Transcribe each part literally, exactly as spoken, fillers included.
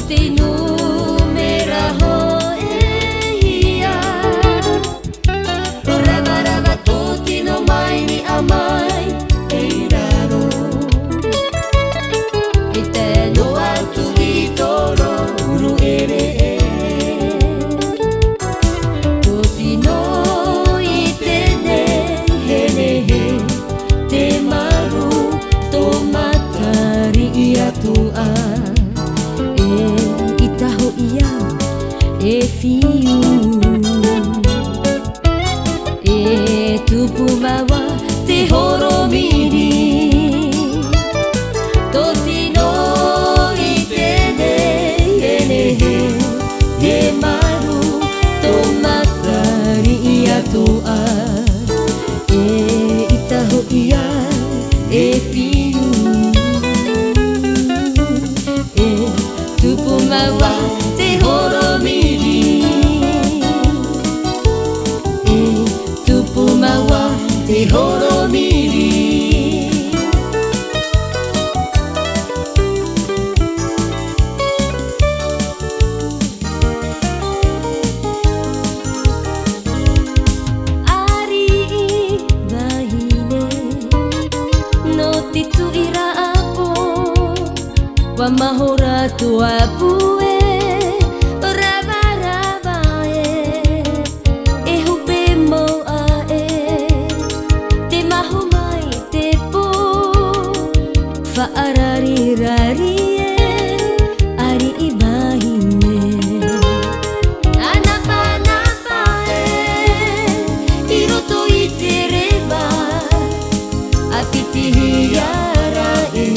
Te nūmera hōʻē hia. Ravarava tō tino mai, niʻa mai i raro. E tae noa atu i tō rōru ʻereʻere. Tō tino i teie nehenehe, te maru, tō matariʻi atoʻa. E ʻita hoʻi ā, e fiu. E tupu māua te horomiri. Tō tino i teie nehenehe, e maru, tō matariʻi atoʻa. E ʻita hoʻi ā, e fiu. E tupu māua te horomiri. E tupu māua te horomiri. ʻAriʻi vahine, nō te tuʻiraʻa pō, ʻua mahora tō ʻāpū e, ravarava e, e hope mau aʻe, te mahu mai te pō, faʻarariraʻa e, ʻariʻi vahine. ʻAnapanapa e, i roto i te reva, ʻa piti hia ra e,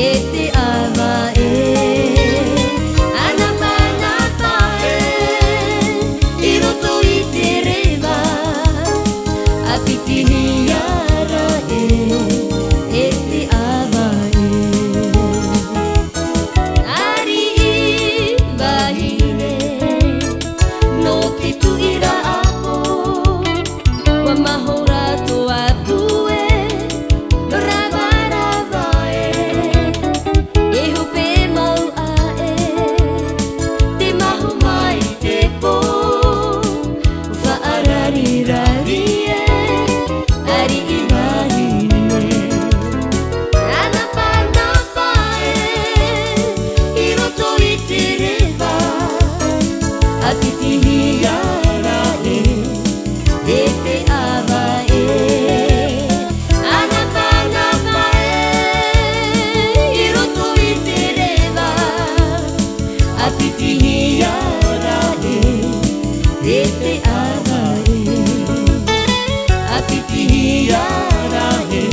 e te ʻava e. ʻAnapanapa e, i roto i te reva, ʻa piti hia ra e, e te ʻava e. ʻAriʻi vahine, nō te tuʻiraʻa pō, ʻua mahora tō ʻāpū e, ravarava e, e hope mau aʻe, te mahu mai te pō, faʻarariraʻa e, ʻariʻi vahine. ʻAnapanapa e, i roto i te reva, ʻa piti hia ra e, e te ʻava e. ʻAnapanapa e, i roto i te reva, ʻa piti hia ra e, e te ʻava e. ʻA piti hia ra e,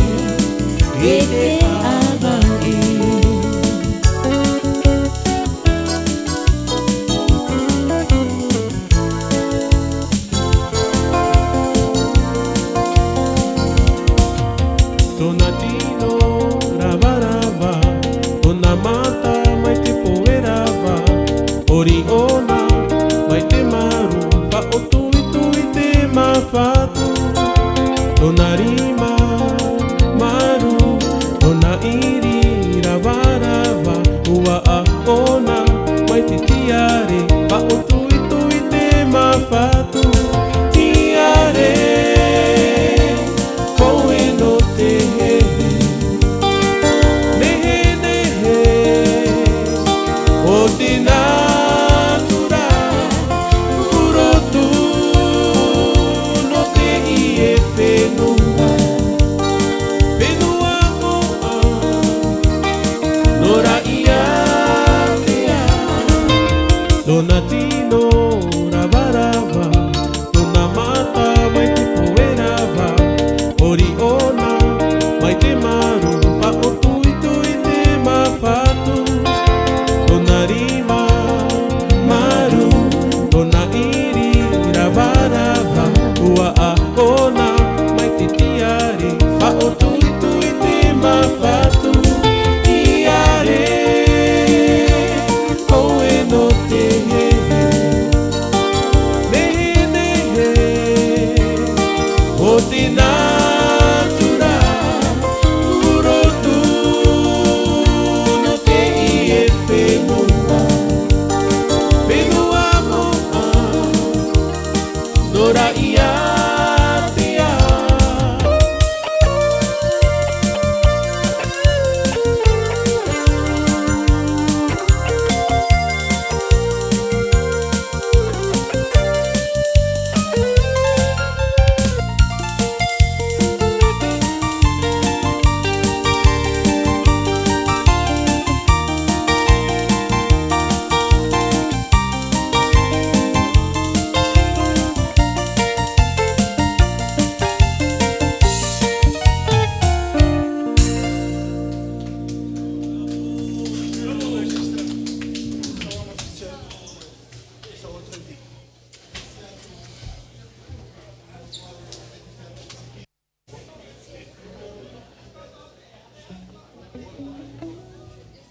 e te ʻava e. Tōna tino ravarava, tōna mata mai te pohe rava, ʻori ʻōna mai te maru, faʻatuitui te māfatu. Tōna rima maru, tōna ʻiri ravarava, ʻuaʻa ʻōna mai te tiare, faʻatuitui te māfatu. Tiare, pohe nō te hē, nehenehe o te nātura, ʻurotu nō teie fenua, fenua moʻa, nō Raʻiātea. Tōna tino ravarava, tōna mata mai te pohe rava, ʻori ʻōna mai te maru, faʻatuitui te māfatu.